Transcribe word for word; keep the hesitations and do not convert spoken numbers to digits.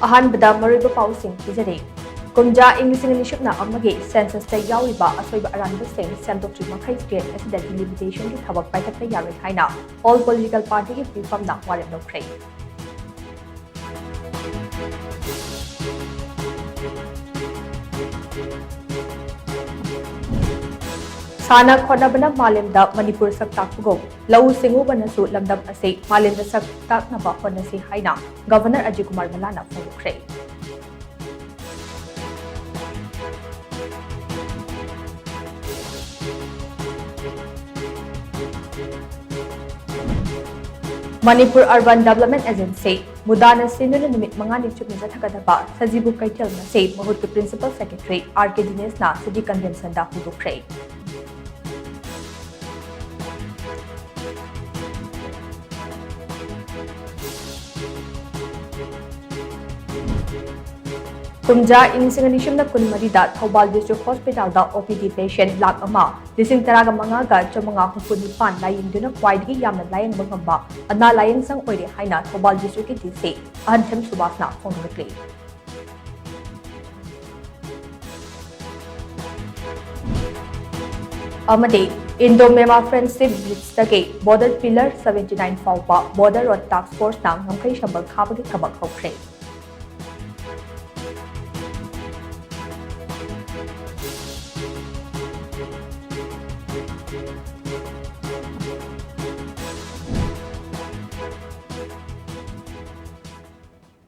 ꯑꯍꯥꯟꯕꯗ ꯃꯔꯨꯑꯣꯏꯕ ꯄꯥꯎꯁꯤꯡ ꯄꯤꯖꯔꯤ꯫ ꯀꯨꯝꯖꯥ ꯏꯪ ꯂꯤꯁꯤꯡ ꯑꯅꯤ ꯁꯨꯞꯅ ꯑꯃꯒꯤ census ꯇ ꯌꯥꯎꯔꯤꯕ ꯑꯁꯣꯏꯕ ꯑꯔꯥꯟꯕꯁꯤꯡ ꯁꯦꯝꯗꯣꯛꯇ꯭ꯔꯤ ꯃꯈꯩ state ꯑꯁꯤꯗ delimitation ꯒꯤ ꯊꯕꯛ ꯄꯥꯏꯈꯠꯄ ꯌꯥꯔꯣꯏ ꯍꯥꯏꯅ all political party ꯒꯤ ꯃꯤꯐꯝꯅ ꯋꯥꯔꯦꯞ ꯂꯧꯈ꯭ꯔꯦ꯫ ꯁꯥꯟꯅ ꯈꯣꯠꯅꯕꯅ ꯃꯥꯂꯦꯝꯗ ꯃꯅꯤꯄꯨꯔ ꯁꯛ ꯇꯥꯛꯄꯒꯨꯝ, ꯂꯧꯎ ꯁꯤꯡꯎꯕꯅꯁꯨ ꯂꯝꯗꯝ ꯑꯁꯤ ꯃꯥꯂꯦꯝꯗ ꯁꯛ ꯇꯥꯛꯅꯕ ꯍꯣꯠꯅꯁꯤ ꯍꯥꯏꯅ Governor Ajit Kumar ꯚꯜꯂꯥꯅ ꯐꯣꯡꯗꯣꯛꯈ꯭ꯔꯦ꯫ Manipur Urban Development Agency, ꯃꯨꯗꯥꯅ ꯁꯤꯟꯗꯨꯅ ꯅꯨꯃꯤꯠ ꯃꯉꯥꯅꯤ ꯆꯨꯞꯅ ꯆꯠꯊꯒꯗꯕ ꯁꯖꯤꯕꯨ ꯀꯩꯊꯦꯜ ꯃꯁꯤ ꯃꯍꯨꯠꯀꯤ Principal Secretary ꯑꯥꯔ ꯀꯦ ꯗꯤꯅꯦꯁꯅ City Convention ꯗ ꯍꯧꯗꯣꯛꯈ꯭ꯔꯦ꯫ ꯀꯨꯝꯖꯥ ꯏꯪ ꯂꯤꯁꯤꯡ ꯑꯅꯤ ꯁꯨꯞꯅ ꯀꯨꯟꯃꯔꯤꯗ ꯊꯧꯕꯥꯜ District Hospital ꯗ O P D patient lakh ꯑꯃ ꯂꯤꯁꯤꯡ ꯇꯔꯥꯒ ꯃꯉꯥꯒ ꯆꯥꯃꯉꯥ ꯍꯨꯝꯐꯨ ꯅꯤꯄꯥꯟ ꯂꯥꯌꯦꯡꯗꯨꯅ ꯈ꯭ꯋꯥꯏꯗꯒꯤ ꯌꯥꯝꯅ ꯂꯥꯌꯦꯡꯕ ꯉꯝꯕ ꯑꯅꯥ ꯂꯥꯌꯦꯡꯁꯪ ꯑꯣꯏꯔꯦ ꯍꯥꯏꯅ ꯊꯧꯕꯥꯜ District ꯀꯤ D C ꯑꯍꯟꯊꯦꯝ ꯁꯨꯕꯥꯁꯅ ꯐꯣꯡꯗꯣꯛꯂꯤ꯫ ꯑꯃꯗꯤ Indo Myanmar Friendship Bridge ꯇꯒꯤ Border Pillar seventy nine ꯐꯥꯎꯕ Border Road Task Force ꯅ ꯉꯝꯈꯩ ꯁꯝꯕꯜ ꯈꯥꯕꯒꯤ ꯊꯕꯛ ꯍꯧꯈ꯭ꯔꯦ꯫